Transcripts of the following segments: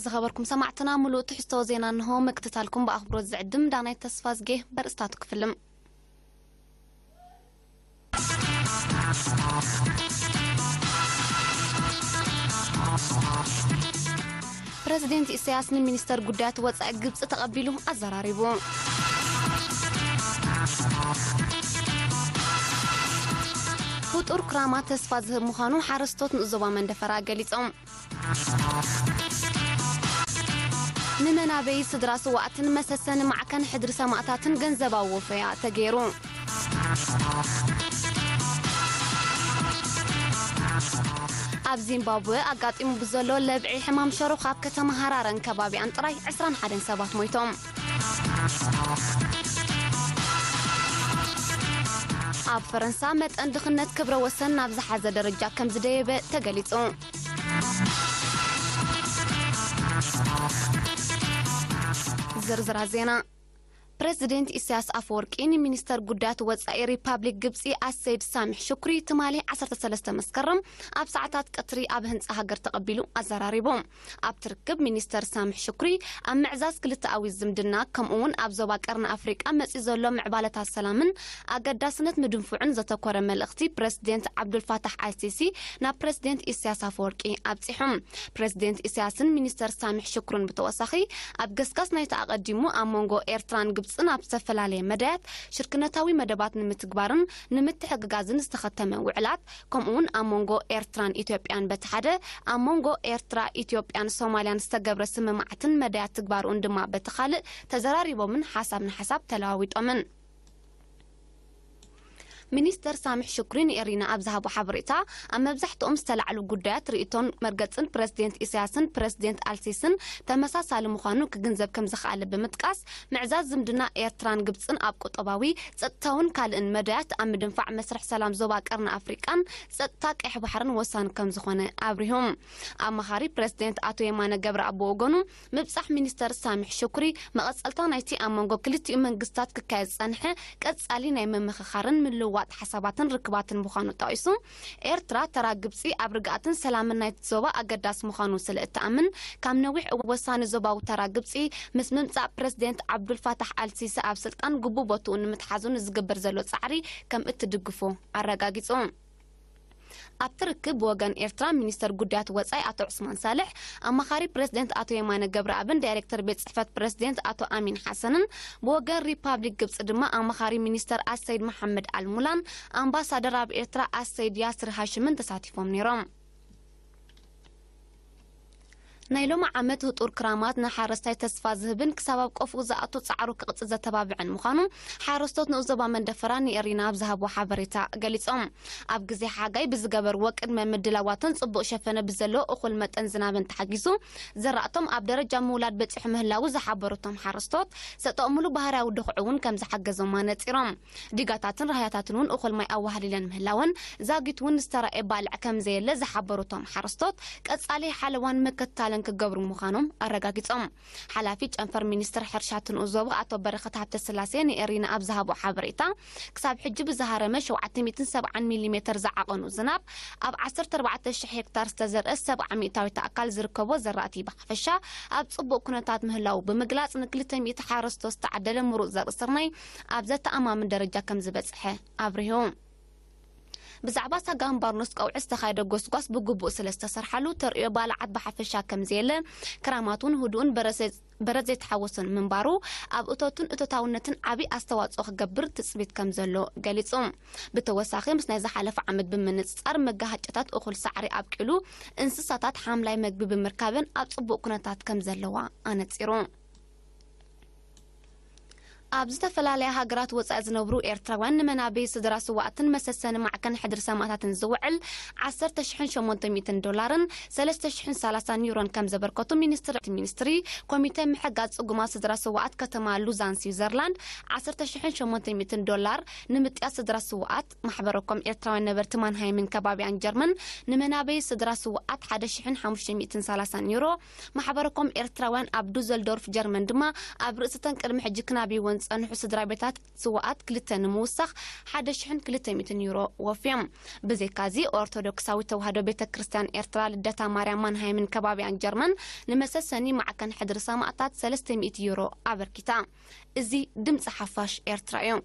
ዝኸበርኩም ሰማዕትና፣ ምሉእ ትሕዝቶ ዜና እንሆ። ምክትታልኩም ብኣኽብሮት ዝዕድም ዳናይት ተስፋዝጌ። በርእስታቱ ክፍልም። ፕረዚደንት ኢሳያስ ንሚኒስተር ጉዳያት ወጻኢ ግብጺ ተቐቢሉ ኣዘራሪቡ። ፍጡር ክራማት ተስፋ ዝህብ ምዃኑ ሓረስቶት ንዞባ መንደፈራ ገሊጾም። ንመናበዪ ስድራ ስዋእትን መሰሰኒ ማዕከን ሕድሪ ሰማእታትን ገንዘባዊ ወፈያ ተገይሩ። ኣብ ዚምባብወ ኣጋጢሙ ብዘሎ ለብዒ ሕማም ሸሮኽ ኣብ ከተማ ሃራረን ከባቢኣን ጥራይ ዕስራን ሓደን ሰባት ሞይቶም። ኣብ ፈረንሳ መጠን ድኽነት ክብረ ወሰን ናብ ዝሓዘ ደረጃ ከም ዝደየበ ተገሊጹ። ዝርዝራት ዜና። ፕረዚደንት ኢሳያስ ኣፈወርቂ ንሚኒስተር ጉዳያት ወጻኢ ሪፓብሊክ ግብጺ ኣሰይድ ሳሚሕ ሽኩሪ ትማሊ ዓሰርተ ሰለስተ መስከረም ኣብ ሰዓታት ቀትሪ ኣብ ህንጻ ሃገር ተቐቢሉ ኣዘራሪቡ። ኣብቲ ርክብ ሚኒስተር ሳምሕ ሽኩሪ ኣብ ምዕዛዝ ክልተኣዊ ዝምድና፣ ከምኡ እውን ኣብ ዞባ ቀርኒ ኣፍሪቃ መጺኡ ዘሎ ምዕባለታት ሰላምን ኣገዳስነት ምድንፍዑን ዘተኮረ መልእኽቲ ፕረሲደንት ዓብዱልፋታሕ ኣልሲሲ ናብ ፕረሲደንት ኢሳያስ ኣፈወርቂ ኣብጺሑ። ፕረሲደንት ኢሳያስን ሚኒስተር ሳምሕ ሽኩርን ብተወሳኺ ኣብ ገስጋስ ናይቲ ኣቐዲሙ ኣብ መንጎ ኤርትራን ግብጽን ኣብ ዝተፈላለየ መዳያት ሽርክነታዊ መደባት ንምትግባርን ንምትሕግጋዝን ዝተኸተመ ውዕላት፣ ከምኡውን ኣብ መንጎ ኤርትራን ኢትዮጵያን በቲ ሓደ፣ ኣብ መንጎ ኤርትራ፣ ኢትዮጵያን ሶማልያን ዝተገብረ ስምምዓትን መዳያት ትግባርኡን ድማ በቲ ካልእ ተዘራሪቦምን ሓሳብ ንሓሳብ ተለዋዊጦምን። ሚኒስተር ሳምሕ ሽኩሪ ንኤሪና ኣብ ዝሃቦ ሓበሬታ፣ ኣብ መብዛሕትኦም ዝተላዕሉ ጉዳያት ርእይቶን መርገጽን ፕረዚደንት ኢሳያስን ፕረዚደንት ኣልሲስን ተመሳሳሊ ምዃኑ ክግንዘብ ከም ዝኸኣለ ብምጥቃስ፣ ምዕዛዝ ዝምድና ኤርትራን ግብጽን ኣብ ቁጠባዊ፣ ጸጥታውን ካልእን መዳያት ኣብ ምድንፋዕ መስርሕ ሰላም ዞባ ቀርኒ ኣፍሪቃን ጸጥታ ቀይሕ ባሕርን ወሳኒ ከም ዝኾነ ኣብሪሁ። ኣማኻሪ ፕረዚደንት ኣቶ የማነ ገብረኣብ ብወገኑ፣ ምብጻሕ ሚኒስተር ሳምሕ ሽኩሪ መቐጸልታ ናይቲ ኣብ መንጎ ክልቲኡ መንግስታት ክካየድ ዝጸንሐ ቀጻሊ ናይ ምምኽኻርን ምልውዋጥ ሓሳባትን ርክባትን ምዃኑ ጠቒሱ፣ ኤርትራ ተራ ግብጺ ኣብ ርግኣትን ሰላምን ናይቲ ዞባ ኣገዳሲ ምዃኑ ስለ እትኣምን፣ ካብ ነዊሕ እዋን ወሳኒ ዞባዊ ተራ ግብጺ ምስ ምምጻእ ፕረዚደንት ዓብዱልፋታሕ ኣልሲሲ ኣብ ስልጣን ግቡእ ቦትኡ ንምትሓዙ ንዝግበር ዘሎ ጻዕሪ ከም እትድግፎ ኣረጋጊጹ። ኣብቲ ርክብ ብወገን ኤርትራ ሚኒስተር ጉዳያት ወጻኢ ኣቶ ዑስማን ሳልሕ፣ ኣማኻሪ ፕረዚደንት ኣቶ የማነ ገብረኣብን ዳይሬክተር ቤት ጽሕፈት ፕረዚደንት ኣቶ ኣሚን ሓሰንን፣ ብወገን ሪፓብሊክ ግብጺ ድማ ኣማኻሪ ሚኒስተር ኣሰይድ መሓመድ ኣልሙላን ኣምባሳደር ኣብ ኤርትራ ኣሰይድ ያስር ሃሽምን ተሳቲፎም ነይሮም። ናይ ሎሚ ዓመት ህጡር ክራማት ንሓረስታይ ተስፋ ዝህብን ክሳብ ኣብ ቆፍኡ ዝኣቱ ጻዕሩ ክቕጽል ዘተባብዕን ምዃኑ ሓረስቶት ንኡስ ዞባ መንደፈራ ንኤሪና ኣብ ዝሃብዎ ሓበሬታ ገሊጾም። ኣብ ግዜ ሓጋይ ብዝገበርዎ ቅድመ ምድላዋትን ጽቡቕ ሸፈነ ብዘለዎ እኹል መጠን ዝናብን ተሓጊዙ፣ ዘራእቶም ኣብ ደረጃ ምውላድ በጺሑ ምህላዉ ዝሓበሩ እቶም ሓረስቶት፣ ዘጠቕምሉ ባህርያዊ ድኹዒ እውን ከም ዝሓገዞም ኣነጺሮም። ዲጋታትን ራህያታትን እውን እኹል ማይ ኣዋህሊለን ምህላወን፣ ዛጊት እውን ዝተራእየ ባልዕ ከም ዘየለ ዝሓበሩ እቶም ሓረስቶት፣ ቀጻሊ ሓለዋን ምክትታልን ክገብሩ ምዃኖም ኣረጋጊጾም። ሓላፊ ጨንፈር ሚኒስትሪ ሕርሻ እቲ ንኡስ ዞባ ኣቶ በረኸት ሃብተስላሴ ንኤሪና ኣብ ዝሃቦ ሓበሬታ፣ ክሳብ ሕጂ ብዝሃረመ ሸውዓተ ሚእትን ሰብዓን ሚሊ ሜተር ዝዓቐኑ ዝናብ፣ ኣብ ዓሰርተ ኣርባዕተ ሽሕ ሄክታር ዝተዘርአ ሰብዓ ሚእታዊት ኣካል ዝርከቦ ዘራእቲ ብሓፈሻ ኣብ ጽቡቕ ኩነታት ምህላዉ ብምግላጽ፣ ንክልተ ሚእቲ ሓረስቶት ዝተዓደለ ምሩጽ ዘርኢ ስርናይ ኣብ ዘተኣማምን ደረጃ ከም ዝበጽሐ ኣብሪሁ። ብዛዕባ ሳጋ እምባርኖስ ቀውዒ ዝተኻየደ ጎስጓስ ብግቡእ ስለ ዝተሰርሓሉ፣ ተርእዮ ባልዓት ብሓፈሻ ከም ዘየለ፣ ክራማት እውን ህዱእን በረሰ-፣ በረድ ዘይተሓወሶን ምንባሩ፣ ኣብ እቶትን እቶታውነትን ዓቢ ኣስተዋጽኦ ክገብር ትጽቢት ከም ዘሎ ገሊጹ። ብተወሳኺ፣ ምስ ናይ ዝሓለፈ ዓመት ብምንጽጻር፣ መጋሃጨታት እኹል ሳዕሪ ኣብቂሉ፣ እንስሳታት ሓምላይ መግቢ ብምርካበን ኣብ ጽቡቕ ኩነታት ከም ዘለዋ ኣነጺሩ። ኣብ ዝተፈላለያ ሃገራት ወጻኢ ዝነብሩ ኤርትራውያን ንመናበዪ ስድራ ስዋእትን መሰሰኒ ማዕከን ሕድሪ ሰማእታትን ዝውዕል ዓሰርተ ሽሕን ሸሞንተ ሚእትን ዶላርን ሰለስተ ሽሕን ሰላሳን ዩሮን ከም ዘበርከቱ ሚኒስትር እቲ ሚኒስትሪ ኮሚተ ምሕጋዝ ጽጉማት ስድራ ስዋኣት ከተማ ሉዛን ስዊዘርላንድ ዓሰርተ ሽሕን ሸሞንተ ሚእትን ዶላር ንምጥያስ ስድራ ስዋኣት ማሕበረኮም ኤርትራውያን ነበርቲ ማንሃይምን ከባቢኣን ጀርመን ንመናበዪ ስድራ ስዋኣት ሓደ ሽሕን ሓሙሽተ ሚእትን ሰላሳን ዩሮ፣ ማሕበረኮም ኤርትራውያን ኣብ ዱዘልዶርፍ ጀርመን ድማ ኣብ ርእሲተን ቅድሚ ሕጂ ክናብይወን ዝጸንሑ ስድራ ቤታት ስውኣት ክልተ ንምውሳኽ ሓደ ሽሕን ክልተ ሚእትን ዩሮ ወፍዮም። ብዘይካዚ ኦርቶዶክሳዊት ተዋህዶ ቤተ ክርስቲያን ኤርትራ ልደታ ማርያም ማንሃይምን ከባቢያን ጀርመን ንመሰሰኒ ማዕከን ሕድሪ ሰማእታት ሰለስተ ሚእቲ ዩሮ ኣበርኪታ። እዚ ድምፂ ሓፋሽ ኤርትራ እዩ።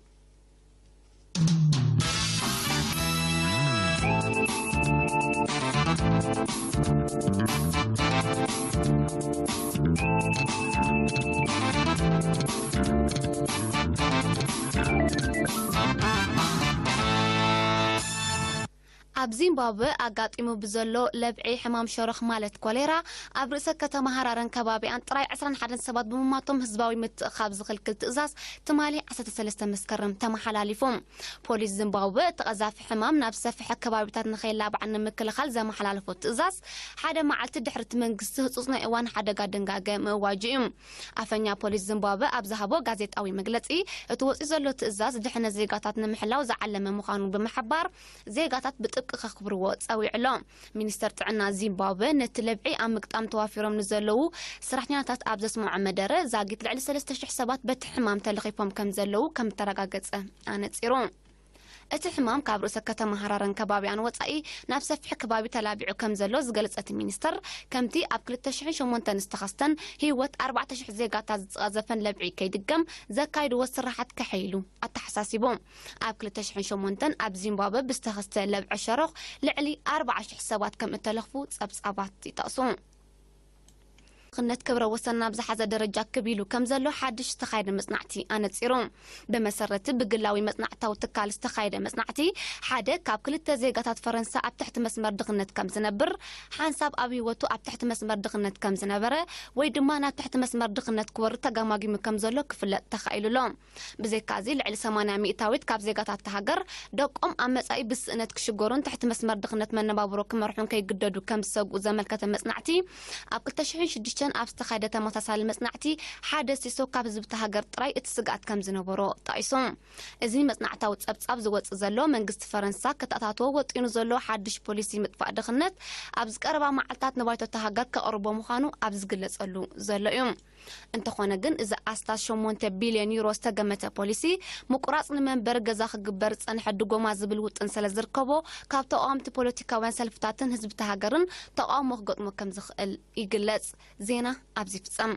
ኣብ ዚምባብወ ኣጋጢሙ ብዘሎ ለብዒ ሕማም ሸሮኽ ማለት ኮሌራ፣ ኣብ ርእሰ ከተማ ሃራረን ከባቢኣን ጥራይ ዕስራን ሓደን ሰባት ብምማቶም ህዝባዊ ምትእኻብ ዝኽልክል ትእዛዝ ትማሊ ዓሰርተ ሰለስተ መስከረም ተመሓላሊፉ። ፖሊስ ዚምባብወ እቲ ቀዛፊ ሕማም ናብ ዝሰፍሐ ከባቢታት ንኸይላባዕ ንምክልኻል ዘመሓላለፎ ትእዛዝ ሓደ መዓልቲ ድሕሪ እቲ መንግስቲ ህጹጽ ናይ እዋን ሓደጋ ድንጋገ ምእዋጁ እዩ። ኣፈኛ ፖሊስ ዚምባብወ ኣብ ዝሃቦ ጋዜጣዊ መግለጺ፣ እቲ ወጺኡ ዘሎ ትእዛዝ ድሕነት ዜጋታት ንምሕላው ዝዓለመ ምዃኑ ብምሕባር፣ ዜጋታት ብጥብቂ ከኽብርዎ ጸዊዑ ኣሎ። ሚኒስተር ጥዕና ዚምባብወ ነቲ ለብዒ ኣብ ምግጣም ተዋፊሮም ንዘለዉ ሰራሕተኛታት ኣብ ዘስምዖ መደረ፣ ዛጊት ልዕሊ ሰለስተ ሽሕ ሰባት በቲ ሕማም ተለኺፎም ከም ዘለዉ ከም እተረጋገጸ ኣነጺሩ። እቲ ሕማም ካብ ርእሰ ከተማ ሃራረን ከባቢኣን ወጻኢ ናብ ሰፊሕ ከባቢ ተላቢዑ ከም ዘሎ ዝገለጸ እቲ ሚኒስተር፣ ከምቲ ኣብ ክልተ ሽሕን ሸሞንተን ዝተኸስተን ህይወት ኣርባዕተ ሽሕ ዜጋታት ዝቐዘፈን ለብዒ ከይድገም ዘካይድዎ ስራሓት ከሐይሉ ኣተሓሳሲቡ። ኣብ ክልተ ሽሕን ሸሞንተን ኣብ ዚምባብወ ብዝተኸስተ ለብዒ ሸሮኽ ልዕሊ ኣርባዓ ሽሕ ሰባት ከም እተለኽፉ ጸብጻባት ይጠቕሱ። ድኽነት ክብረ ወሰን ናብ ዝሓዘ ደረጃ ክብ ኢሉ ከም ዘሎ ሓድሽ ዝተኻየደ መጽናዕቲ ኣነጺሩ። ብመሰረቲ ብግላዊ መጽናዕታዊ ትካል ዝተኻየደ መጽናዕቲ፣ ሓደ ካብ ክልተ ዜጋታት ፈረንሳ ኣብ ትሕቲ መስመር ድኽነት ከም ዝነብር፣ ሓንሳብ ኣብ ህይወቱ ኣብ ትሕቲ መስመር ድኽነት ከም ዝነበረ፣ ወይ ድማ ናብ ትሕቲ መስመር ድኽነት ክወርድ ተገማጊሙ ከም ዘሎ ክፍለጥ ተኻኢሉ ኣሎ። ብዘይካዚ፣ ልዕሊ ሰማንያ ሚእታዊት ካብ ዜጋታት እታ ሃገር ደቆም ኣብ መጻኢ ብስእነት ክሽገሩን ትሕቲ መስመር ድኽነት መነባብሮ ክመርሑን ከይግደዱ ከም ዝሰግኡ ዘመልከተ መጽናዕቲ፣ ኣብ ክልተ ሽሕን ሽዱሽተን ኣብ ዝተኻየደ ተመሳሳሊ መጽናዕቲ፣ ሓደ ሲሶ ካብ ህዝቢ እታ ሃገር ጥራይ እቲ ስግኣት ከም ዝነበሮ ጠቒሱ። እዚ መጽናዕታዊ ጸብጻብ ዝወጽእ ዘሎ፣ መንግስቲ ፈረንሳ ከተኣታትዎ ወጢኑ ዘሎ ሓድሽ ፖሊሲ ምጥፋእ ድኽነት፣ ኣብዚ ቀረባ መዓልታት ንባይቶ እታ ሃገር ከቕርቦ ምዃኑ ኣብ ዝግለጸሉ ዘሎ እዩ። እንተኾነ ግን፣ እዚ ኣስታት ሸሞንተ ቢልዮን ዩሮ ዝተገመተ ፖሊሲ፣ ምቁራጽ ንመንበሪ ገዛ ክግበር ዝጸንሐ ድጎማ ዝብል ውጥን ስለ ዝርከቦ፣ ካብ ተቓወምቲ ፖለቲካውያን ሰልፍታትን ህዝቢ እታ ሃገርን ተቓውሞ ክገጥሞ ከም ዝኽእል ይግለጽ። ዜና ኣብዚ ይፍጸም።